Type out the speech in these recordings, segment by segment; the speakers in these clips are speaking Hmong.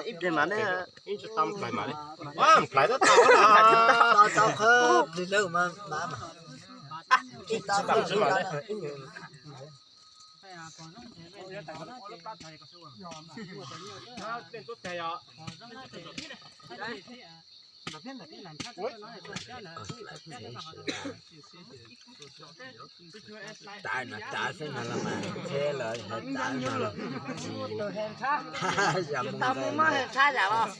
Ib pliag mas ne, ib tsis tau pliag mas ne, pliag tau tau qhov pliag lawm mas mas mas ib tsis tau pliag lawm. Tav no tav xwb no los mas, tsheb los hais tav no los. Yog mus tshab yam los.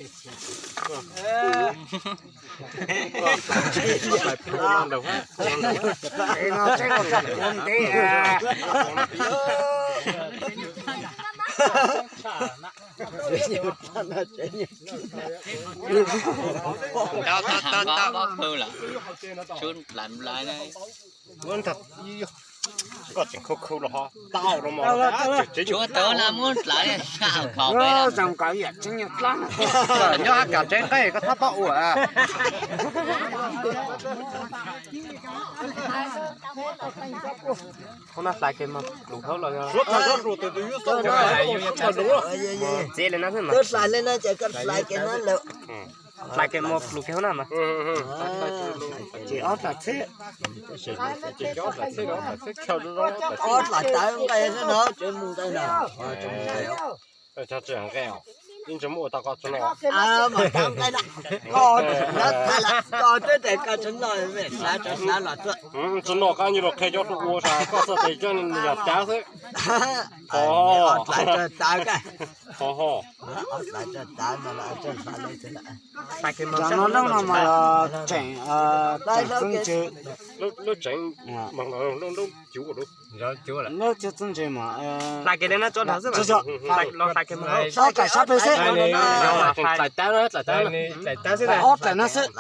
Tau, tau, tau, tau. Muab ntag, koj tseem khau khau los ho tau los mas. Tshuav tau na, muab dlav sab kos peb na. Zoo kawg yam tseeb nyuag dlaab. Nyob hab kav tsev nqaij koj txhob paub ua. Qhov no hlais kiag mog, pluj hauv los yog. Txiav li no xwb mas. Hlais kiag mog, pluj kiag hauv na mas. Ces ob dlaim txheb. Ob dlaim tawv nqaij xwb no, tseem mus nqaij na. Tsis nqaij os, ib ntsis muab ua tau koj tsis noj. Koj twb tias koj tsis noj, hlais tsis hlais los txog. Tsis noj koj nyob rau qhia cov rau ua sav, koj txoj tes coj yog tav xwb. Ho ho. Hlais tsis tav ka. Ho ho. Hlais tsis tav no, hlais tsis hlais li. Tam no leej no mas tseem, tseem txeeb ntse. Lub tseem mas lub cuv lub. Lub cuv txeeb ntse mas. Hlais kiag li no tso dhau xwb mas. Los hlais kiag mas. Txhob hlais sab pem xwb. Hlais tav, hlais tav, hlais tav xwb, ob hlais no xwb.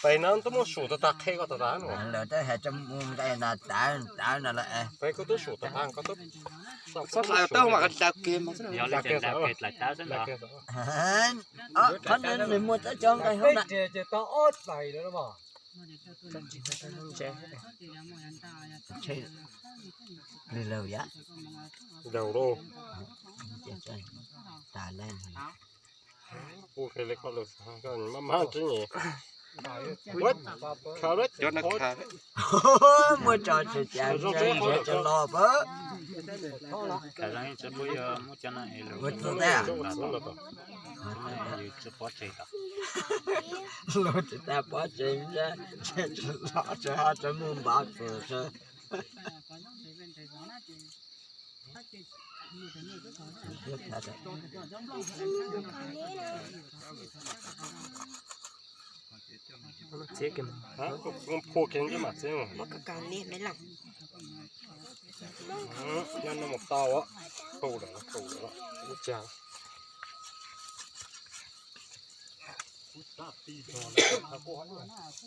Pem no twb muab sum tag tag qhia koj tag tag no. Lawv twb hais tsis mus nqaij na, tav tav no lawm. Pem koj twb sum tag tag, koj twb txhob hlais tau mas hlais kiag mas. Qhov no nws muaj txoj cov nqaij hauv na. Daug lauj. Tas le. Ua li koj lus, maj maj tsis nyem. Muab tso tsis cas, tsis los pab. Ua txog teb. Lus tsis tas pov tseg, tsis los tsis ho tsis mus npav txog tsis. Txiav kiag, phua kiag mas txiav. Nyob no mus tau, tu lawm, tu lawm.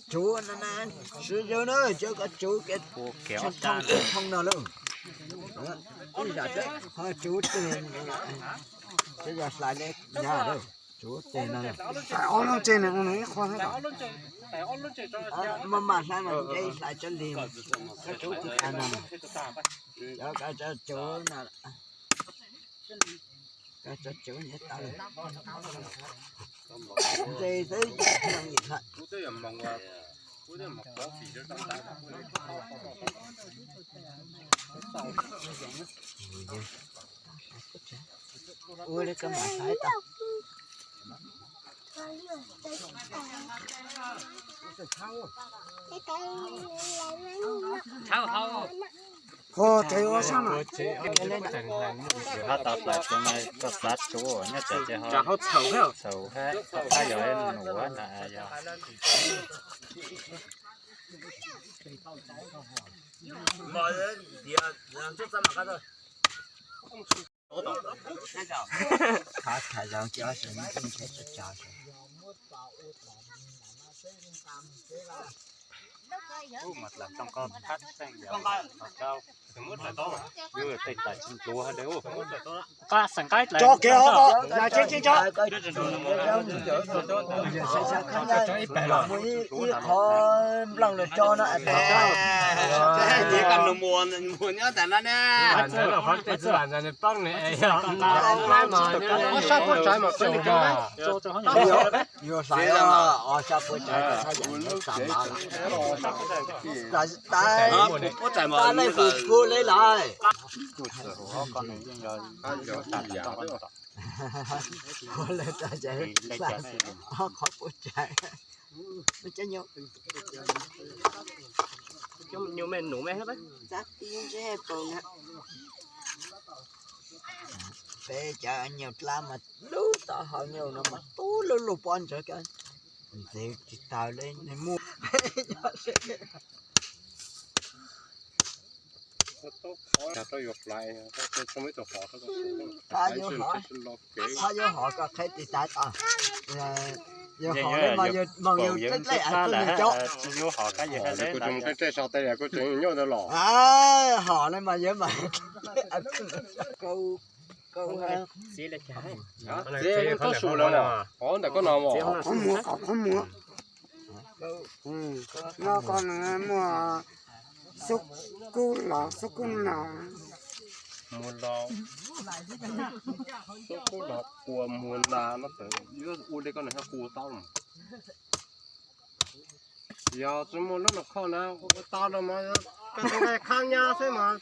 Tsuv no na, sib yawg na, cov ko tsuv kev thoob thoob no lauj. Ib yam ho tsuv teg, tsis yog hlais li nyab lauj, tsuv teg no. Ob lub tsev nws ua nws ib qho thiab. Maj mam hlais mas ntshe hlais tsis li, ko tsuv teg no. Cov ko tsuv no, ko tsuv nws tau ntshe xwb. Ua li ko mas hlais tau. Ho tsev ua sab no. Hab tau hlais tsuv no koj xav tsuv nyob tsev ces ho txhaum hab, txhaum hab yog nuav na yog. Ub, mas tlam too ko thab tseem yog tau. Yus tej tlam tsis ntuav de ub. Qab xeem qaib tlam. Tso kev os, tso kev os. Muaj ib qho nplooj los tso no. Mus nyob tas no ne. Ob sab puab tsaiv mas peb li kab. Yuav hlais os, ob sab puab tsaiv, tab tab lej hu kuv le lawm. Hu le tab tab ob qho puab tsaiv. Nyuj me num me hab. Peb cov nyuj dlab mas lub taub hau nyuj no mas tub lub lub pob ntseg kawg, ntxiv tsis tawg li nws muaj. Qhov yuav hov, qhov yuav hov koj qheb tis tav tod, yuav hov li mas yus moog yus dlej dlej tug nws cov. Kuv tseem dlej dlej sau tej kuv tseem nyuaj ntawd los. Hov li mas yus mas txiv tub su lawm na, hov ntawm koj no mas. Qhov muag, qhov muag. No koj muag xub kub los xub kub no. Muag los, xub kub los ua muag las no, ua li koj no kua tau. Yog tsis muaj lub no kho na, ua tau no mas koj tus nqaij khab nyab xwb mas.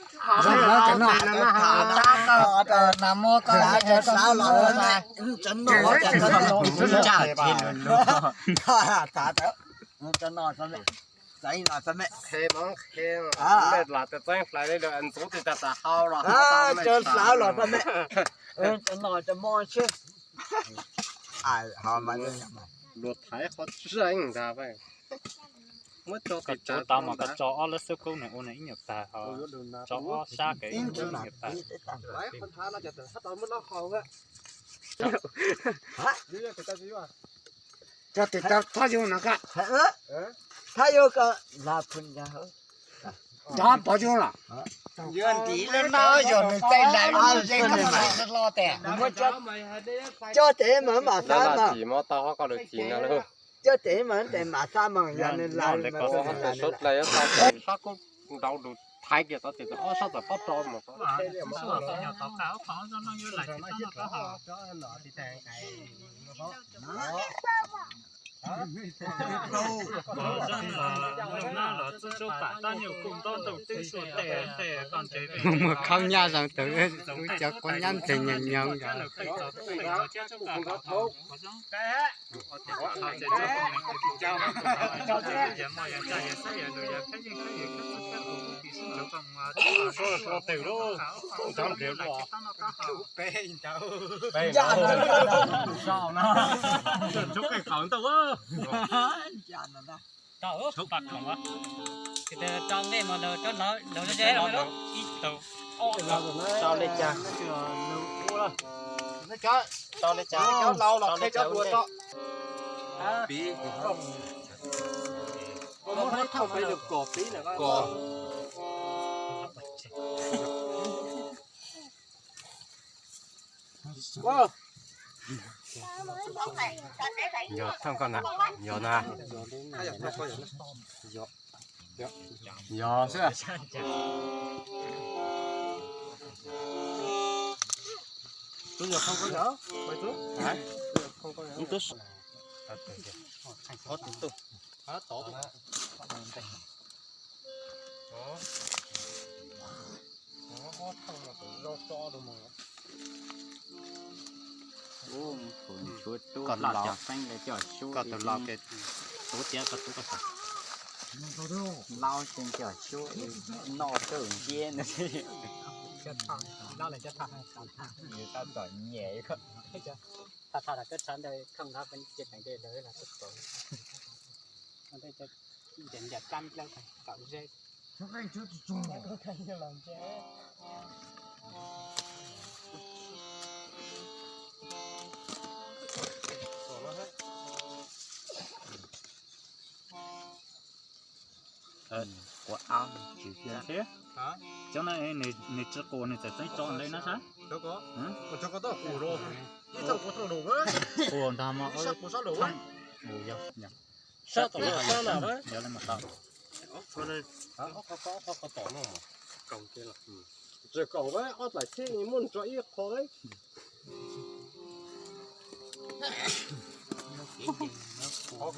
Qhe mov qhe, mej lam txeeb hlais li lawm ntxuav tis tas tas hau los. Tso hlawv los tau mej. Tso no tso mo sib. Luag thaiv qhov tseeb ntag. Muab tso, tso tau mas koj tso ob lub xub kub nws ua nws ib nyuag tag, tso ob sab kev ib nyuag tag. Tso tis tau thab yug no ka. Thab yug ka la phun ntag. Cov pov yug los. Yog ntiv lub no yog nws txaij lawm, coj tes mas mam xav mas. Coj tes mas tes mam xav mas yog nws lawm mas. Sab kub nrau lus thaiv kiag tod ces ob sab txawm pob rau mas. Muag khaub nyaj zoo tawm, cov quav nyab nteg nyoos nyoos. Tau, tau, tau. Ces rau nqe mas lawv cov laus, laus ze ib tug. Tau li cas? Tau li cas? Cov laus los qhia cov hluas tso. Piv. Koj muab thauj peb lug kos piv na koj. Yog thauj koj na, yog na. Yog xwb. Koj tus laus, koj tus laus, tus tiav koj tus koj. Laub tseem cov xyuab noj kawg nciab no. Nws tau txom nyem. Tha tha koj tshav ntawd khoom no peb cia teev tej lawv los txog kaum. Ntias kab dlawb kaum zeb. Quav ab tsis thiab. Cov no nws tsis qus nws txawm txeeb tso nqe na sab. Qus ntag mas. Sab tom no, sab no, yog li mas tau. Tsis kaum, ob tlaim thiab muab tso ib qho. Ob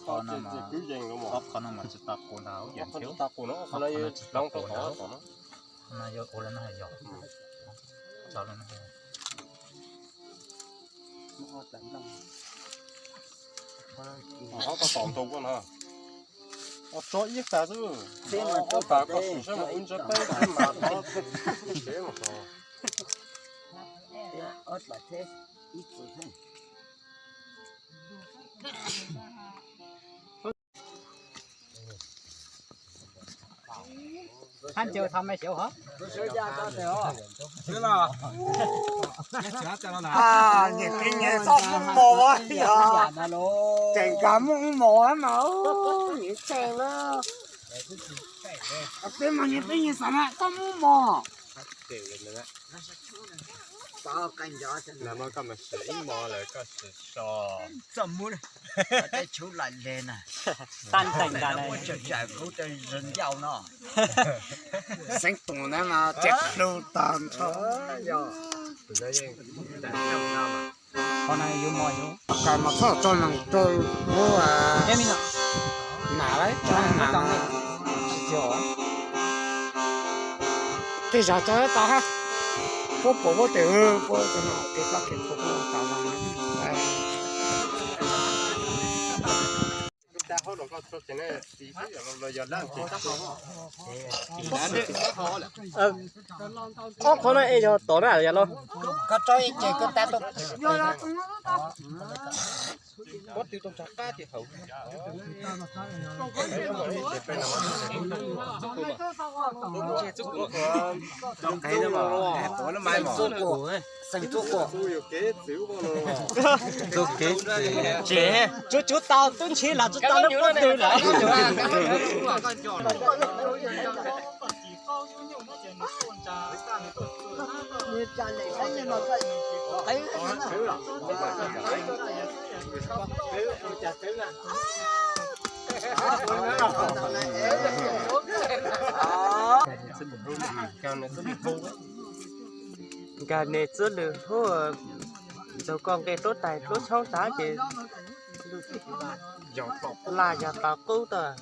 qho no mas tsis tau qus ntag, ob qho no tsis tau qus ntag. No yog ua li no yog. Ob tog tom ntug no, tso ib qho xwb, ob qho koj sim saib mas wb ntsab peb mas tov tsev mas tov. Hab ncaws thaum me xyov hov. Nyias peb nyias txoj mub mos yog, tseem nkag mub mos mas nyias tseem na. Peb mas nyias peb nyias xav na txoj mub mos. Txoj mub, teb tshub lais le na. Tab nteeg nrad na. Xeeb Toom na mas tseem hlub tag nrho. Qhov no yus mos yus kais mas txhob tso neeg rau lub nam lawm, tso nam. Tej zaum tso tau hab, puab pom puab tes puab tso no kev pab kev phuam puab tas no. Ob qhov no es yog tom na yog los? Koj tso ib ce koj tab tom. Xeem Txuj Kuam. Txuj Kuam. Tsuv tsuv tau tub ntshis los tsuv tau lub pob tw lawm. Nkag nias txwb lwm hub, ntxuag koj nqe tub tais tub tshoob tag ces laj yog tau qub tag.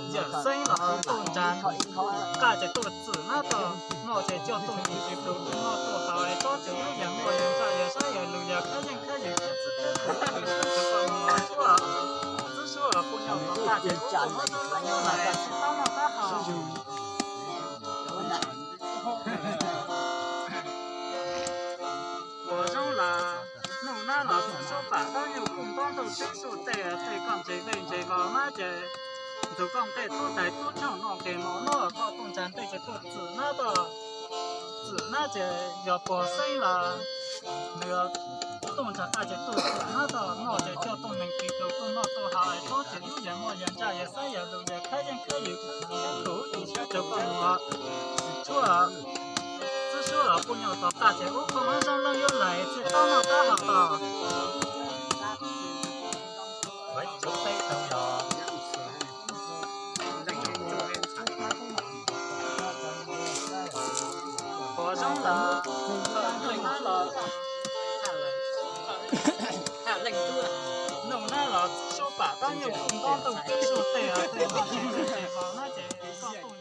Yawm Xeeb los tuaj ntsa, qaj ces tuaj txwm nab tog, noj ces coj tuaj mus tsis tus tuaj noj tuaj haus es tsob tsev nab yawg muaj yawg ntsaj yawg saib yawg lus yawg khab yeej khab yws khab txib khab tus khab tus sab tus koj mus txwb suab los puj nyuj los qaj ces ub tuaj noj nyob lawm tsis tau noj tab haus. Puas zoo las, nug nab los txwm suab pam taub nyuj kuj ntob ntuj teb suj tej tej koj ntses dej ntses los nab ces ntug koj nqe tub tais tub tshooj noj qes mos noj koj tuaj ntsa ntej ces tuaj txwm nab tog, txwm nab ces yog puag xeeb los nws tuaj ntsa qaj ces tuaj txwm nab tog, noj ces coj tuaj neeg tis tus tuaj noj tuaj haus es tsob tsev nab yawg muaj yawg ntsaj yawg saib yawg lus yawg khab yeej khab yws khab tus tim sab tus koj mus tsuab txwb suab los puj nyuj tos qaj ces ub koj muab zoo leej yuav lais txij tau noj tab haus tos. Puas zoo las, leej nab los, leej nab los suab pam taub nyuj kuj ntob ntuj teb suj tej tej los nab ces koj tuaj